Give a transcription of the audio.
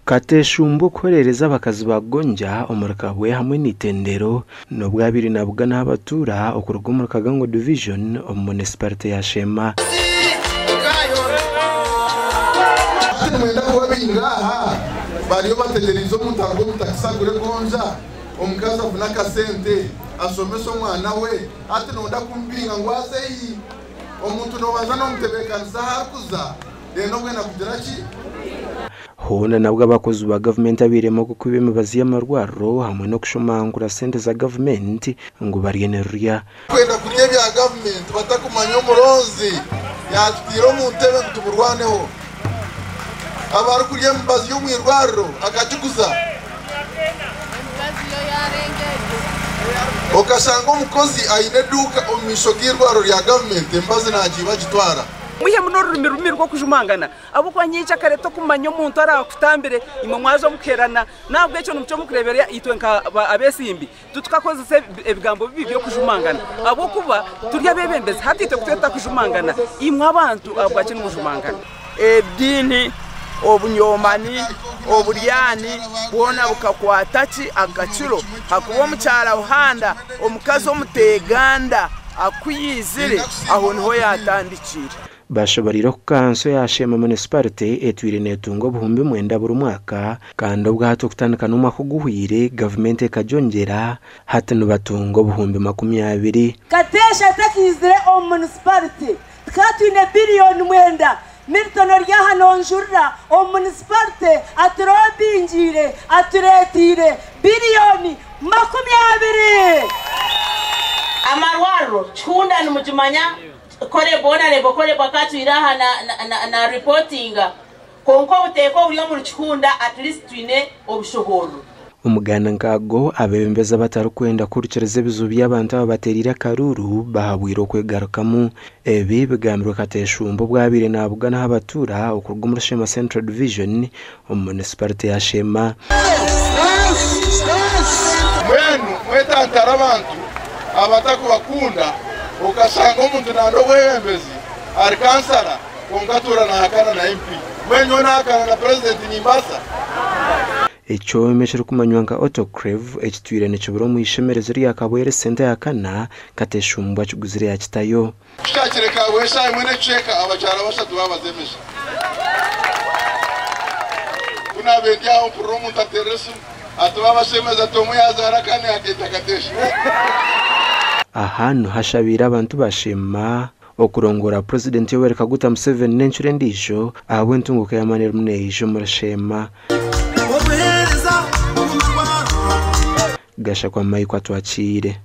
Kateshumbwa okuhoreereza abakazi ba Gonja omuri Kabwe hamwe n'eitendero n'obu abaire nabuganaho abatuura okuruga omuri Kagango Division omu munisiparite ya Sheema. Hati nimwenda kubabinga aha? Bariyo bategyereize omuntu aruge omu takisi agure gonja, omukazi afune akasente ashomese omwana we, hati nonda kumubinga ngu aze hi? Omuntu nobanza nomutebeekanisa ahu arikuza reero obwena kugira ki? Hoona nabwo abakozi ba gavumenti abairemu okukuba emibazi y'amarwariro hamwe n'okushomankura sente za gavumenti ngu barye nirurya. Kwenda kurya ebya gavumenti batakumanya omuronzi yatutaire omu ntebe ngu tumurwaneho. Abarikurya emibazi y'omu irwariro akagiguza. Okashanga omukozi aine eduuka omu maisho g'eirwariro rya gavumenti emibazi nagiiba agitwara. Mwihemu n'orurimi rubi rw'okujumangana, ahabw'okuba nyenkya kare tokumanya omuntu araakutambire, imwe mwaza mukuherana. N'ahabw'ekyo nimukye mukureeberera itwe nka abeesimbi titukakozesa ebigambo bibi by'okujumangana, ahabw'okuba turi abeebembezi. Hati itwe ku tutarijumangana, imwe abantu ahabwaki nimujumangana? Ediini, obunyomani, oburyani bwona bukakwata ki akakiro hakuba omukyara Buhanda omukazi omuteganda aku yaizire aho niho yatandikiire. Bashoboreire oku kanso ya Sheema Munisiparite etwire netunga obuhumbi mwenda buri mwaka kandi obwahati okutandika n'omwaka oguhweire gavumenti ekagyongyera hati nibatunga obuhumbi 20. Kateesha atakaizire omu munisiparite Tukaba twine biriyoni mwenda. Milton ori aha nonjurira omu munisiparite aturobingiire atureeteire biriyoni 20. Amarwariro, Kihunda nimugimanya Caleb Honourable Caleb akaba atwire aha na reportinga kwonka obuteeka oburi omuri Kihunda at least twine obushoboororo. Omuganda nk'ago, abeebembezi abatarikwenda kuhurikiriza ebizibu by'abantu ababateereire akaruuru bahabwirwe okwegarukamu. Ebi bigambirwe Kateshumba obu abaire naabuganaho abatuura okuruga omuri Sheema Central Division omu munisiparite ya Sheema. Mbwenu mwetantare abantu abatakubakunda, okashanga omuntu nanda obwebembezi ari kansara kwonka atuura nahakana na MP. Mbwenu nyowe nahakana na purezidenti nimbaasa? Ekyoma ekirikumanywa nka autoclave ekitwire nikibura omu ishemerezo rya Kabwere Centre ya kana, Kateshumbwa akiguzire yakitayo. Kushakire Kabwere eshaaha emwe n'ekicweka abakyara bashatu baabazemesha. Ku naabaire ndi aho mpurira omuntu ateerera esimu ati baabashemeza ati omwe yaazaara akaana yaakeeta Katesha. Aha niho ashabiire abantu basheema Okurongoora Purezidenti Yoweri Kaguta Museveni n'encuro endiijo ahabw'entunguuka y'amaani erimu neija omuri Sheema. Gashakwa Mike atwakiire.